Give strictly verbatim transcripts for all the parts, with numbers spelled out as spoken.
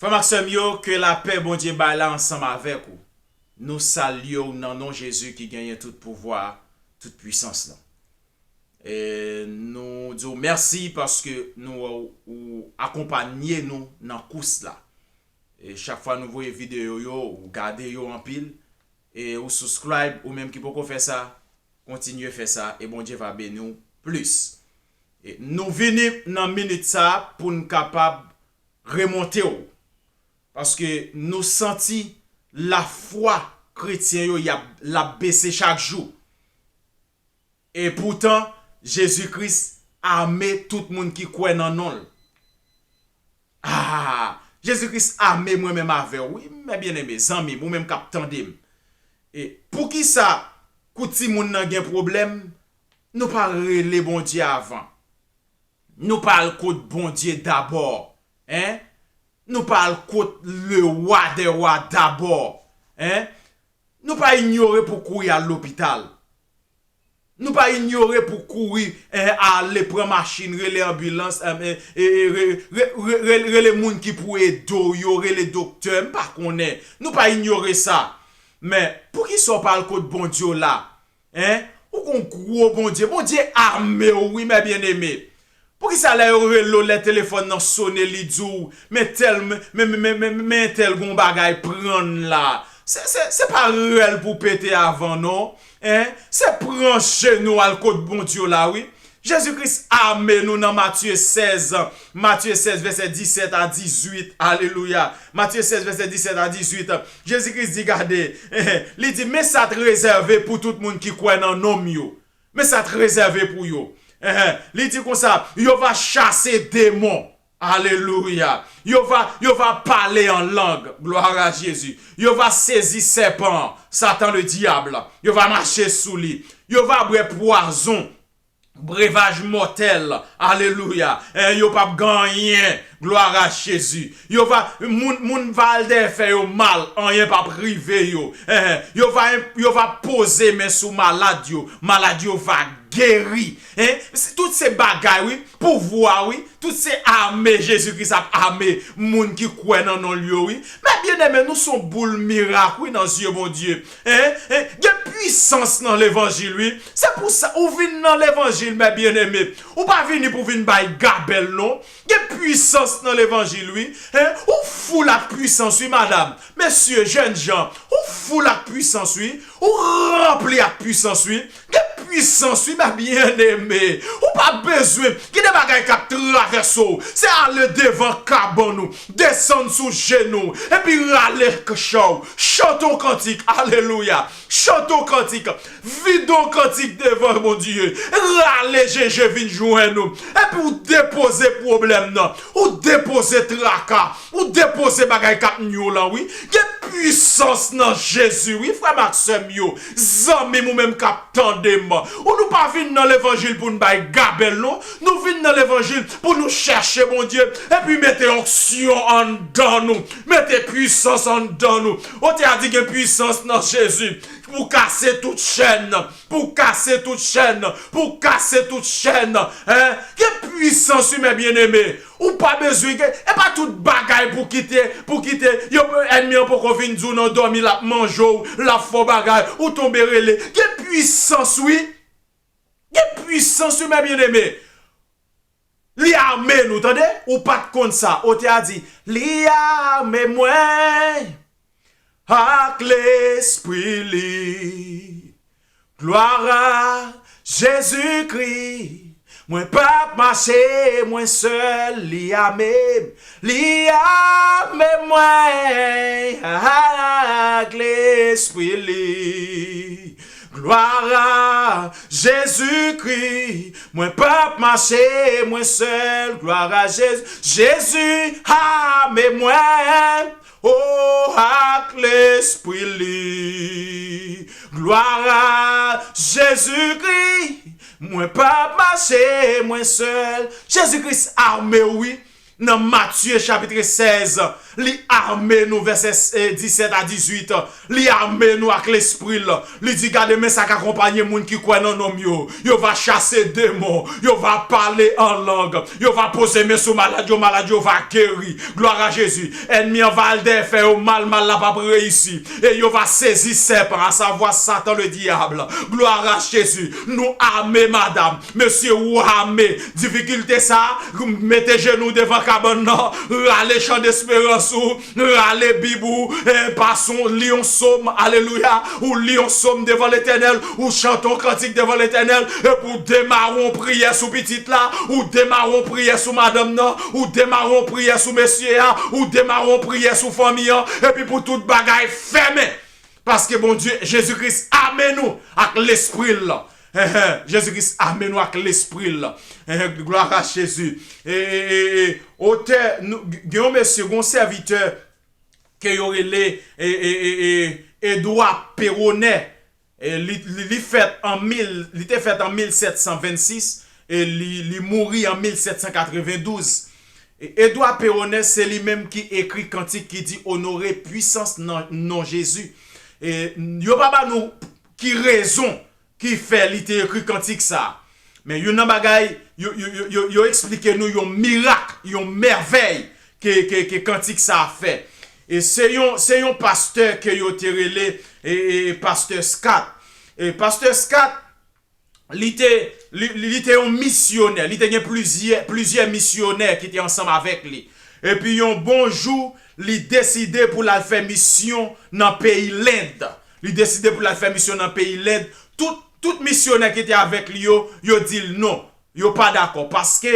Frè m ak sè m yo, ke lapè Bondye bay la ansanm avèk ou. Nou salye w nan non Jezi ki genyen tout pouvwa, tout pwisans lan. E nou di w mèsi paske nou wè w, ou akonpanye nou nan kous la. E chak fwa nou voye videyo yo, ou gade yo anpil, e ou subscribe, ou menm ki poko fè sa, kontinye fè sa, e Bondye va beni w plis. E nou vini nan minit sa pou n kapab remonte w. Paske nou santi lafwa kretyen yo y ap, l ap bese chak jou. E poutan, Jezi Kris ame tout moun ki kwè nan non l. Ah, Jezi Kris ame mwen menm avè w, wi, mè byeneme, zanmi m, ou menm k ap tande m. E poukisa, kou timoun nan gen pwoblèm, nou pa rele Bondye avan? Nou pa al kot Bondye dabò, en? Nou pa al kot le wa dè wa dabò, en? Nou pa inyore pou kouri al lopital. Nou pa inyore pou kouri, eh, ale pran machin, rele anbilans, eh, eh, eh, re- re- re- re- rele moun ki pou ede w yo, rele doktè, m pa konnen. Nou pa inyore sa. Men, poukisa w pa al kot Bondye w la? En? Ou gon gwo Bondye. Bondye ame w, wi, mè byeneme. Poukisa lè yo rele w, lè telefòn nan sone, li di w, men tèl, men, men, men, men, men tèl gon bagay pran l la? Se, se, se pa rèl pou pete avan, non. En? Se pran jenou al kot Bondye w la, wi. Jezi Kris ame nou nan Matye sèz, Matye sèz, vèsè disèt a dizuit. Alelouya. Matye sèz, vèsè disèt a dizuit. Jezi Kris di, gade, li di, men sa t rezève pou tout moun ki kwè nan non m yo. Men sa t rezève pou yo. Enhen. Li di konsa, yo va chase demon. Alelouya. Yo va, yo va pale an lang. Glwa a Jezi. Yo va sezi sèpan an, Satan le diable. Yo va mache sou li. Yo va bwè pwazon, brevaj mòtèl. Alelouya. Eh, yo p ap gen anyen. Glwa a Jezi. Yo va, moun, moun va al dèyè fè yo mal, anyen p ap rive yo. Eh, yo va, yo va poze men sou malad yo. Malad yo va geri. En? Se- Tout se bagay, wi. Pouvwa, wi. Tout se ame Jezi Kris ap ame moun ki kwè nan non l yo, wi. Mè byeneme, nou se yon boul mirak, wi, nan zye Bondye. En? En? Gen pwisans nan levanjil, wi. Se pou sa, ou vin nan levanjil, mè byeneme. Ou pa vini pou vin bay gabèl, non. Gen pwisans nan levanjil, wi. En? Ou foul ak pwisans, wi, madam. Mesye, jènjan, ou foul ak pwisans, wi. Ou ranpli ak pwisans, wi. Gen pwisans, wi, mè byeneme. Ou pa bezwen. Gen de bagay k ap travèse w. Se ale devan kabann ou. Desann sou jenou w. Epi rale k- chan w. Chante yon kantik. Alelouya. Chante yon kantik. Vide yon kantik devan Bondye. Rale jeje vin jwenn ou. Epi ou depoze pwoblèm nan. Ou depoze traka. Ou depoze bagay k ap nwi w lan, wi. Gen pwisans nan Jezi, wi, frè m ak sè m yo. Zanmi m, ou menm k ap tande m. Ou nou pa vin nan levanjil pou n bay gabèl, non. Nou vin nan levanjil pou nou chèche Bondye. Epi mete onksyon anndan nou. Mete pwisans anndan nou. Ote a di gen pwisans nan Jezi. Pou kase tout chèn, pou kase tout chèn, pou kase tout chèn. En? Gen pwisans, wi, mè byeneme. Ou pa bezwen gen, e pa tout bagay pou kite, pou kite. Yo, ènmi an poko vin di w nan dòmi, l ap manje w, l ap fè w bagay, ou tonbe rele. Gen pwisans, wi. Gen pwisans, wi, mè byeneme. Li ame nou, tande? Ou pa t konn sa. Ote a di, li ame mwen ak lespri li. Glwa a Jezikri, mwen p ap mache mwen sèl, li ame m, li ame mwen ak lespri li. Glwa a Jezikri, mwen p ap mache mwen sèl, glwa a Jezi, Jezi ame mwen. O, ak lespri li. Glwa a Jezikri, mwen p ap mache mwen sèl. Jezi Kris ame w, wi. nan Matye chapit sèz, li ame nou, vèsè, eh, disèt a dizuit, li ame nou ak Lespri l. Li di, "Gade, men sa k akonpanye moun ki kwè nan non m yo. Yo va chase demon, yo va pale an lang, yo va poze men sou malad yo, malad yo va geri." Glwa a Jezi. Ènmi an va al dèyè fè yo mal, mal la p ap reyisi. E yo va sezi sèpan, asavwa Satan le dyab. Glwa a Jezi. Nou ame, madanm. Mesye, ou ame. Difikilte sa, mete jenou devan kabann nan, rale chan desperans ou, rale bib ou, eh, pase yon, li yon sòm, alelouya, ou li yon sòm devan Letènèl, ou chante yon kantik devan Letènèl, epi ou demare yon priyè sou pitit la, ou demare yon priyè sou madanm nan, ou demare yon priyè sou mesye a, ou demare yon priyè sou fanmi an, epi pou tout bagay fèmen. Paske Bondye, Jezi Kris ame nou ak Lespri l. Enhen, Jezi Kris ame nou ak Lespri l. Enhen, glwa a Jezi. E, e, e, e, otè, nou, gen yon mesye, gen yon sèvitè ke yo rele, e, e, e, e, Edwa Peronè. E, li, li, li fèt an mil, li te fèt an mil sèt san vennsis, e li, li mouri an mil sèt san katrevendouz. E Edwa Peronè, se li menm ki ekri kantik ki di, "Onore pwisans nan non Jezi." E yo pa ba nou ki rezon ki fè li te ekri kantik sa a. Men youn nan bagay, yo, yo, yo, yo, yo eksplike nou yon mirak, yon mèvèy ke, ke, ke kantik sa a fè. E se yon, se yon pastè ke yo te rele, e, e, e pastè Scott. E pastè Scott, li te, li, li te yon misyonè. Li te gen plizyè, plizyè misyonè ki te ansanm avèk li. Epi yon bon jou, li deside pou l al fè misyon nan peyi Lend. Li deside pou l al fè misyon nan peyi Lend. Tout, tout misyonè ki te avèk li yo, yo di l non. Yo pa dakò. Paske,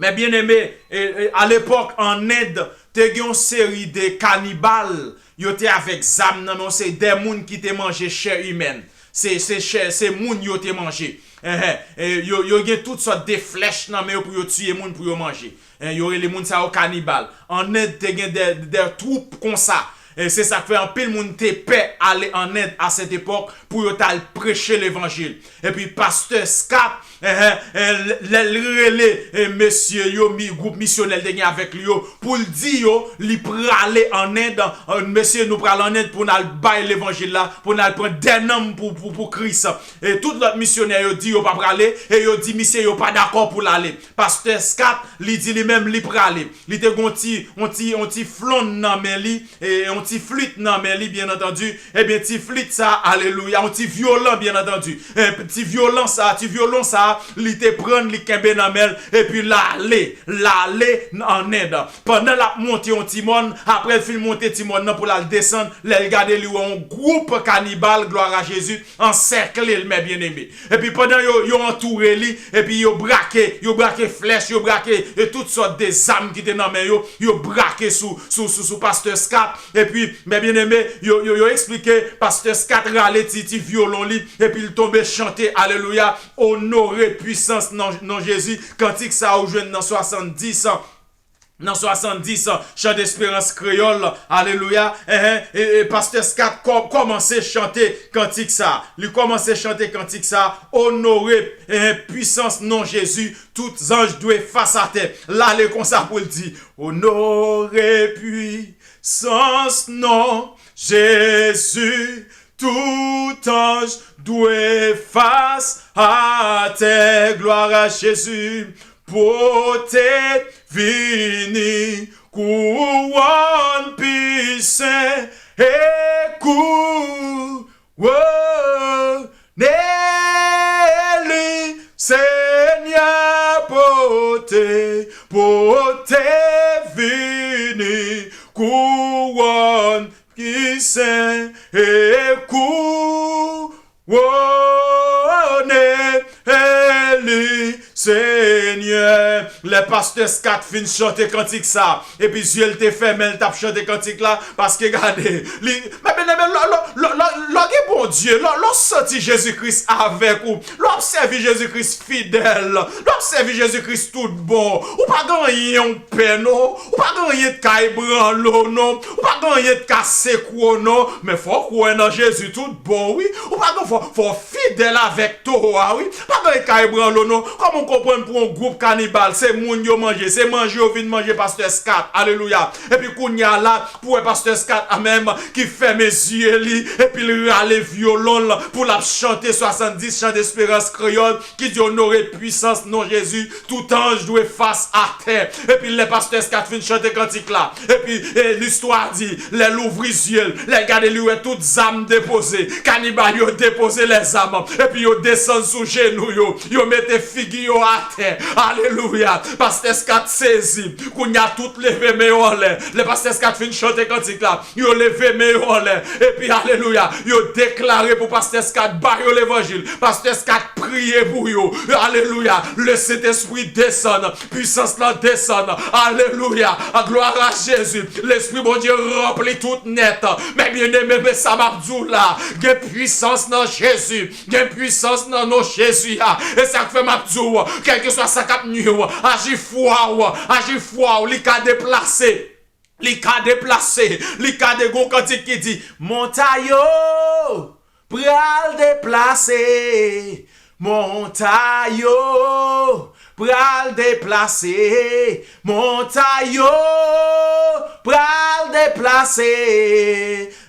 men byeneme, e, e, alepòk, an End, te gen yon seri de kanibal. Yo te avèk zam nan men yo, se de moun ki te manje chè imèn. Se, se chè, se moun yo te manje. Enhen, e, yo, yo gen tout sòt de flèch nan men yo pou yo tiye moun, pou yo manje. En, yo rele moun sa yo kanibal. An End, te gen de, de twoup konsa. E se sa k fè anpil moun te pè ale an End a sèt epòk pou yo t al preche levanjil. Epi pastè Scott, enhen, en, lè l rele, e, mesye yo, mi, gwoup misyonè l te gen avèk li yo, pou l di yo, li prale an End, e, mesye, nou pral an End pou n al bay levanjil la, pou n al pran de nanm pou, pou, pou Kris. E tout lòt misyonè yo di yo pa prale, e yo di misye yo pa dakò pou l ale. Pastè Scott, li di li menm li prale. Li te gon ti, on ti, on ti flonn nan men li, e on ti flit nan men li, byen antandi. Ebyen, ti flit sa, alelouya, on ti vyolan, byen antandi. E ti vyolan sa, ti vyolon sa, li te pran, li kenbe nan men l, epi l ale, l ale an End. Pandan l ap monte yon ti mòn, apre l fin monte ti mòn nan pou l al desann, lè l gade, li wè yon gwoup kanibal, glwa a Jezi, ansèkle l, mè byeneme. Epi pandan yo, yo antoure li, epi yo brake, yo brake flèch, yo brake, e tout sòt de zam ki te nan men yo, yo brake sou, sou, sou, sou pastè Scott. Epi, mè byeneme, yo, yo, yo eksplike pastè Scott rale ti, ti vyolon li, epi l tonbe chante, alelouya, onore pwisans nan, nan Jezi. Kantik sa ou jwenn nan swasanndis an. Nan swasanndis an, Chan Desperans Kreyòl, alelouya, enhen, e, e pastè Scott kò-, kòmanse chante kantik sa. Li kòmanse chante kantik sa, onore, enhen, pwisans non Jezi, tout zanj dwe fas atè. L ale konsa pou l di, onore pwisans non Jezi, tout anj dwe fas atè. Glwa a Jezi, pote vini kouwòn pi sen e kouwone li, Senyè, pote, pote vini kouwòn ki sen e kouwone li, Senyè. Lè pastè Scott fin chante kantik sa, epi zye l te fèmen, l t ap chante kantik la, paske gade, li, men, men, men, lò, lò, lò, lò, lò gen Bondye, lò, lò w santi Jezi Kris avèk ou, lò w ap sèvi Jezi Kris fidèl, lò w ap sèvi Jezi Kris tout bon, ou pa gen anyen w pè non, ou pa gen anyen k ka ebranle w non, ou pa gen anyen k ka sekwe w non, men fò w kwè nan Jezi tout bon, wi, ou pa gen, fò, fò w fidèl avèk towo a, wi, pa gen anyen k ka ebranle w non, kòman w konprann pou yon gwoup kanibal, se moun yo manje. Se manje yo vin manje Pastè Scott. Alelouya. Epi kounye a la, pou wè Pastè Scott a menm ki fèmen zye li, epi l rale vyolon l pou l ap chante swasanndis chan desperans kreyòl ki di onore pwisans non Jezi, tout anj dwe fas atè. Epi lè Pastè Scott fin chante kantik la, epi e, listwa di, lè l ouvri zye l, lè l gade li wè tout zam depoze, kanibal yo depoze lèzam, epi yo desann sou jenou yo, yo mete figi yo atè. Alelouya. Pastè Scott sezi. Kounye a tout leve men yo anlè. Lè Pastè Scott fin chante kantik la, yo leve men yo anlè. Epi, alelouya, yo deklare pou Pastè Scott ba yo levanjil. Pastè Scott priye pou yo. Alelouya. Le Sentespri desann. Pwisans lan desann. Alelouya. A glwa a Jezi. Lespri Bondye ranpli tout nèt. Men byeneme, men sa m ap di w la. Gen pwisans nan Jezi. Gen pwisans nan non Jezi a. E sa k fè m ap di w, kèlkeswa sa k ap nwi w, aji fwa w, aji fwa w, li ka deplase. Li ka deplase. Li ka de gon kantik ki di, montay yo pral deplase. Montay yo pral deplase. Montay yo pral deplase.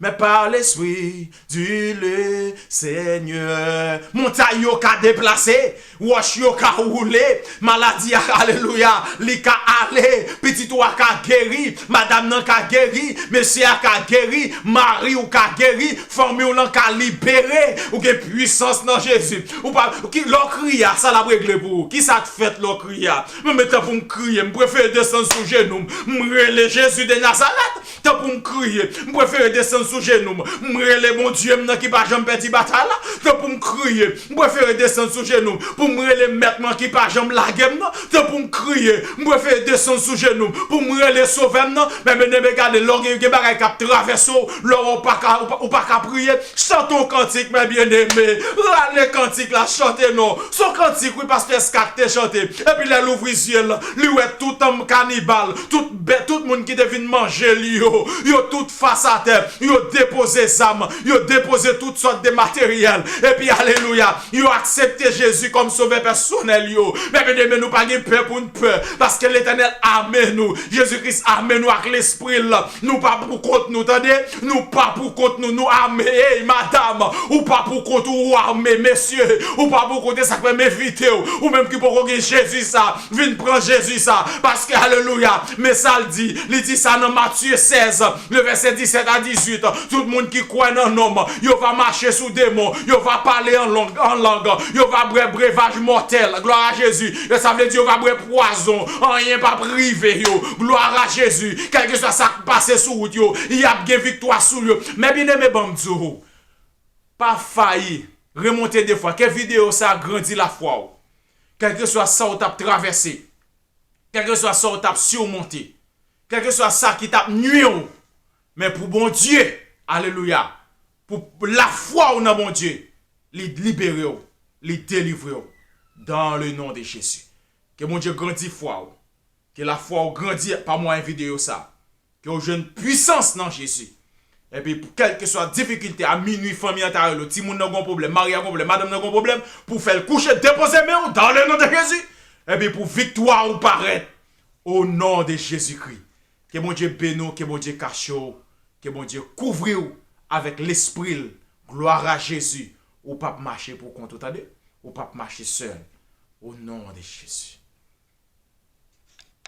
Mais par l'Esprit du le Seigneur. Montay yo ka deplase, wòch yo ka woule, maladi a, alelouya, li ka ale, pitit ou a ka geri, madanm nan ka geri, mesye a ka geri, mari w ka geri, fanmi w lan ka libere, ou gen pwisans nan Jezi. Ou pa, ki, lè w kriye a, sa l ap regle pou ou? Ki sa k fèt lè w kriye a? Mwen, men tan pou m kriye, m prefere desann sou jenou m, m rele Jezi de Nazarèt. Tan pou m kriye, m prefere desann sou jenou m, m rele Bondye m nan ki pa janm pèdi batay la. Tan pou m kriye, m prefere desann sou jenou m, pou m rele Mèt mwen ki pa janm lage m nan. Tan pou m kriye, m prefere desann sou jenou m, pou m rele Sovè m nan. Men, men, men, gade, lè w gen, gen bagay k ap travèse w, lè w pa ka, ou pa, ou pa ka priye, chante yon kantik, men byeneme, rale kantik la, chante non. Se yon kantik, wi, Pastè Scott te chante. Epi lè l ouvri zye l, li wè tout, um, kanibal, tout bèt, tout moun ki te vin manje li yo, yo tout fas atè, yo depoze zam, yo depoze tout sòt de materyèl. Epi, alelouya, yo aksepte Jezi kòm sovè pèsonèl yo. Men, byeneme, nou pa gen pè pou n pè, paske Letènèl ame nou. Jezi Kris ame nou ak Lespri l. Nou pa pou kont nou, tande. Nou pa pou kont nou, nou ame. Ey, madanm, ou pa pou kont ou, ou ame. Mesye, ou pa pou kont. E sa k fè m envite w, ou menm ki poko gen Jezi sa, vin pran Jezi sa. Paske, alelouya, men sa l di, li di sa nan Matye sèz, le vèsè disèt a dizuit. Tout moun ki kwè nan non m, yo va mache sou demon, yo va pale an long, an lang, yo va bwè brevaj mòtèl. Glwa a Jezi. E sa vle di yo va bwè pwazon, anyen p ap rive yo. Glwa a Jezi. Kèlkeswa sa k pase sou wout yo, y ap gen viktwa sou yo. Men byeneme, ban m di w, pa fayi remonte de fwa. Ke videyo sa a grandi lafwa w. Kèlkeswa sa w t ap travèse, kèlkeswa sa w t ap simonte, kèlkeswa sa ki t ap nwi w, men pou Bondye, alelouya, pou lafwa w nan Bondye, li libere w, li delivre w, dans le nom de Jésus. Ke Bondye grandi fwa w. Ke lafwa w grandi pa mwayen videyo sa. Ke w jwenn pwisans nan Jezi. Epi, pou kèlkeswa difikilte a, minui, fanmi an ta rele w, timoun nan gon pwoblèm, mari a gon pwoblèm, madanm nan gon pwoblèm, pou w fè l kouche, depoze men w, dans le nom de Jésus. Epi, pou viktwa ou parèt, au nom de Jésus-Christ. Ke Bondye beni w, ke Bondye kache w, ke Bondye kouvri w avèk Lespri l. Glwa a Jezi. Ou p ap mache pou kont ou, tande? Ou p ap mache sèl. Au nom de Jésus.